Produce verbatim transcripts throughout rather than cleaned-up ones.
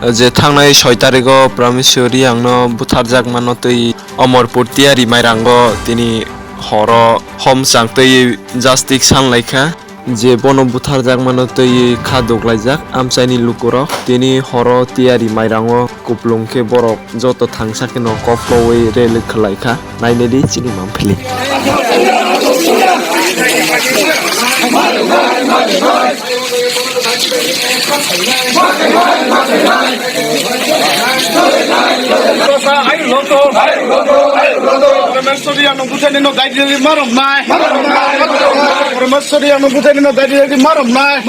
Je thangnai soi tarigo Prameshwari angno butharjakmano twi Omorpur Tiyari Mairango tini horo hom chang twi jastik san laikha. Je bono butharjakmano twi kha duklaijak amchaini lukurok tini horo Tiyari Mairango kuplung khe borok joto thangsa kheno kok kowi rally khlaikha. Nainedi chini mangpili. Prameshwari ano bujani no dai dili marom nai. Prameshwari ano bujani no dai dili marom nai.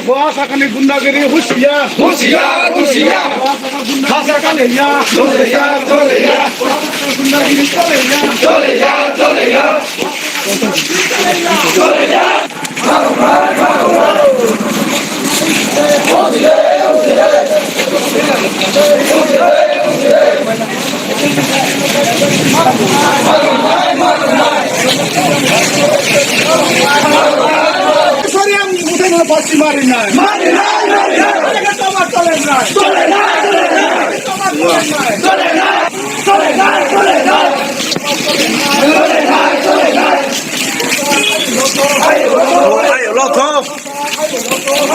Bo sakani gundagiri husiya. Husiya, husiya. Bo sakani gundagiri husiya. Husiya, husiya. Gundagiri chole ya. Chole ya, chole ya. Sorry, ang buti na pasi mari na. Mari na, mari na. Ang tomat tolen na. Tolen na, tolen na. Tomat tolen na. Tolen na, tolen na. Ayo, lotho.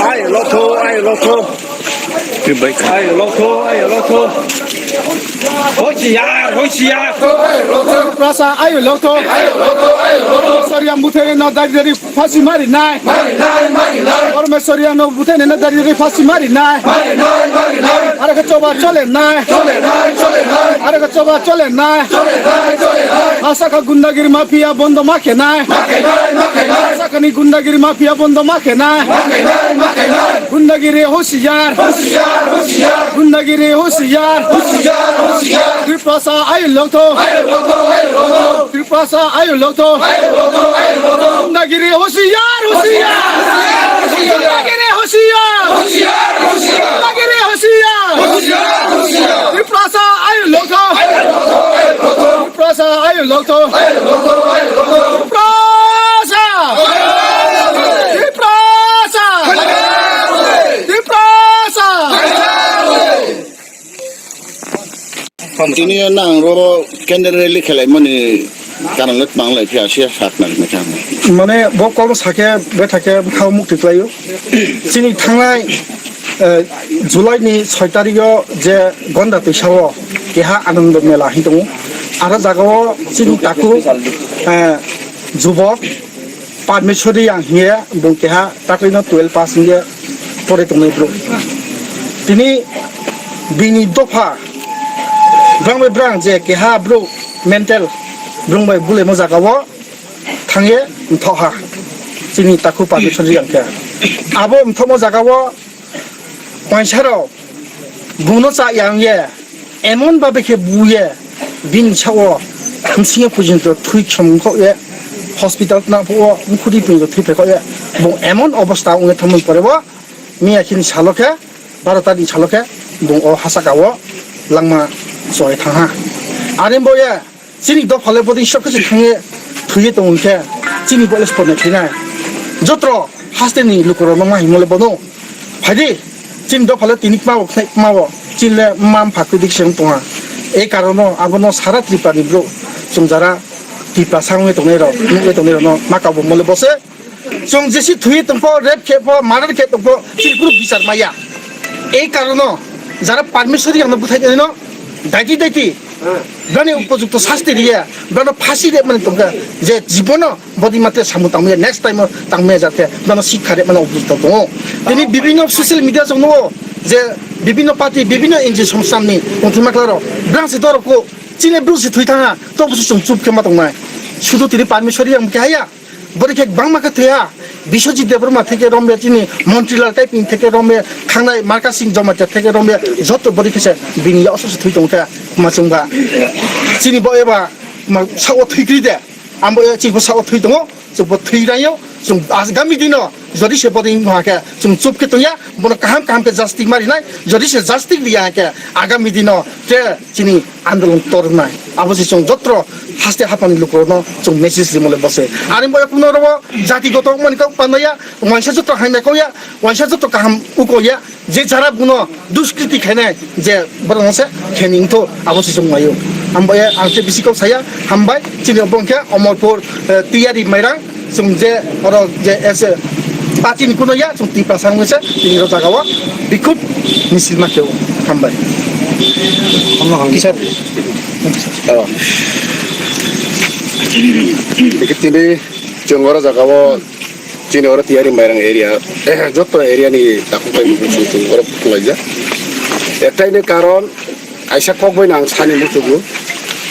Ayo, lotho, ayo, lotho. Ayo, lotho, ayo, lotho. Hoisiyar, hoisiyar. Prasa, ayo, lotho. Sorry, ang buti na dari dari. Pasi mari nai. Mari nai, mari nai. Parmeshwari ano buthai nai na dari dari pasi mari nai. Mari nai, mari nai. Are ka choba chole nai. Chole nai, chole nai. Are ka choba chole nai. Chole nai, chole nai. Hasa ka gundagiri mafia bondo ma khe nai. Ma khe nai, ma khe nai. Hasa ka ni gundagiri mafia bondo ma khe nai. Ma khe nai, ma khe nai. Gundagiri hosiyar. Hosiyar, hosiyar. Gundagiri hosiyar. Hosiyar, hosiyar. Tiprasa ayo lotho. Ayo lotho, ayo lotho. Tiprasa ayo lotho. Ayo lotho, ayo lotho. Gundagiri hosiyar, hosiyar. Hosiyar, hosiyar. Gundagiri hosiyar. Hosiyar, hosiyar. Gundagiri hosiyar. Hosiyar, hosiyar. Tiprasa ayo lotho. Ayo lotho, ayo lotho. Tiprasa ayo lotho. Ayo lotho, ayo lotho. Tiprasa. Ayo lotho. Tiprasa. Ayo lotho. Tiprasa. Ayo lotho. Tini nang roro candle rally khelaimani karon le tmang lai phiya se sak nang mechang. Mane bo kol sake bethake khao mukti klaio. Chini thangnai, eh, July ni soi tarikh o je Gonda Tuisao keha Anando Mela hin tongo. Aro jagao chini taku, eh, jubok Parmeshwari ang hiye bung keha taklino twelve pass hiye pore tongnai bro. Tini bini dopha brang bai brang je keha bro mental brung bai bule mo jaga o thangye mthoha chini taku Parmeshwari ang khe abo mthomo jaga o Paisarok buno cha yang ye, emon babe khe bu ye, bini sao msinge pujonto thui chomkho ye, hospital na phuo mkhudi pujonto thui phekho ye, bo emon obostha ongye thangmani pore bo miya khini salo khe, baro tarikh ni salo khe, bo o hasaka o langma choi thangha. Ani bo ye, Chini dophale bodi sok khe thangye thuye tongwi khe chini bo le sporne khinai. Jotro haste ni lukurok no ma himole bono. Phaidi chini dophale tini kma bo khnai kma bo chini le mam phakwi dik seng tonga. Ei karono abono sara Tripura ni bro chwng jara Tripura sangwi tongnai rok nukle tongnai rok no ma kabo mole bose. Chwng jesi thwi tongpho, rape khepho, murder khe tongpho, chini kunu bichar maya. Ei karono jara Parmeshwari ang no bwthai no daiti daiti brani upojukto sasti riya, brano phasi de mani tongkha je jibono bodi mate samu tangmaya, next time o tangmaya jate brano sikha de mani upojukto tongo. Tini bibinno social media chwng nugo je bibinno party, bibinno N G O somstamni tongthima klarok brang se dorok ko chini bru se thwi thanga to busu chwng chup khe ma tongnai. Sudu tini Parmeshwari ang khe haya. Bori khe bangma khe thwiya, Biswajit Debbarma theke romya chini Montrilal Kaiping theke romya thangnai Marka Singh Jamatia theke romya joto bori khe se bini ya oso se thwi tong khe ma chwng ba. Chini bo eba ma sao thwi kri de, ambo ya chini bo sao thwi tongo, chwng bo thwi rayo, chwng as gami dino Jodi se boni wngkha khe chwng chup khe tongya, bono kaham kaham khe justice ma rinai, jodi se justice riya khe agami dino je chini andolon tornai. Abo se chwng jotro haste haphangni lukurokno chwng message rimole bose. Ani boya kuno robo jati goto mani kok pandaya, waisa jotro haina koya, waisa jotro kaham ukoya, je jara buno duskriti khainai je borokno se khening tho abo se chwng maio. Hambai ang se bisi kok saya, hambai chini obo hwnkhe Omorpur, eh, Tiyari Mairang. Chwng je oro je ese party ni kuno ya, chwng Tiprasa wngwi se tini oro jaga o bikhub misil ma khe o. Hambai. Kisa. Oh. Tini chwng oro jaga o chini oro Tiyari Mairang area, eh, joto area ni takhuk bai chwng oro khwlaijak. Ektai ni karon, kaisa kok bai no ang sani muchungo.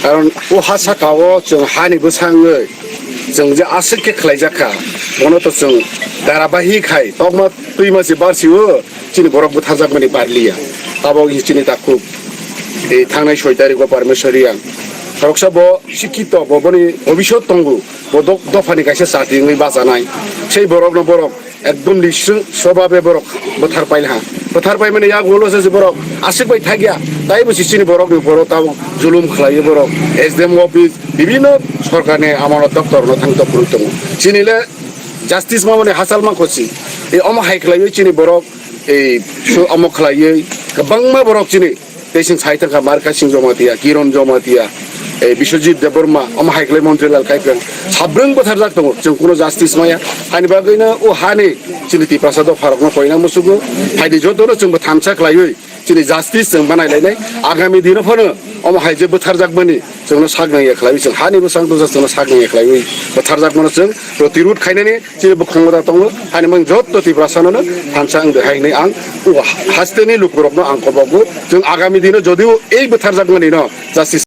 Karon o ha saka o chwng hani bwsangwi chwng je aswk khe khwlaijak kha, bono to chwng darabahi khai tokma twi ma se barsi o chini borok bwtharjakmani barliya. Abo chini takhuk, eh, thangnai soi tarikh o Parmeswar Reang. Khoroksa bo sikhito, bo boni bhobishyot tongo, bo dok-, dophani kaisa chati wngwi bachanai. Sei borokno borok ekdom nisru sobabe borok bwthar pailha. Bwthar paimani yagulo se borok aswk bai thakya, taibo se chini borokni uporo tabuk julum khlaiwi borok S D M office, bibinno sorkarni amalo doptorno thang tok phuru tongo. Chini le justice mamani hachal mankho si. E omo hai khlaiwi chini borok, e su-, omo khlaiwi kwbangma borok chini tei chwng sai thangkha Marka Singh Jamatia, Kiron Jamatia, eh, Biswajit Debbarma, omo hai khlai Montri Lal Kaiprang. Sabrwng bwtharjak tongo, chwng kuno justice maya. Haini bagwino o hani chini Tiprasa dopharokno koina musugo. Haini jotono chwngbo thansa khlaiwi chini justice chwng banai lainai. Agami dino phano omo hai je bwtharjakmani chwngno sak nangya khlaiwi, chwng hani bwsang tongsa chwngno sak nangya khlaiwi bwtharjakmano chwng protirud khainani chini bukhungo da tongo, hani mang jotto Tiprasano no thansa wng de hai hinwi ang o hasteni lukurokno ang kobogo. Chwng agami dino jodio ei bwtharjakmani no justice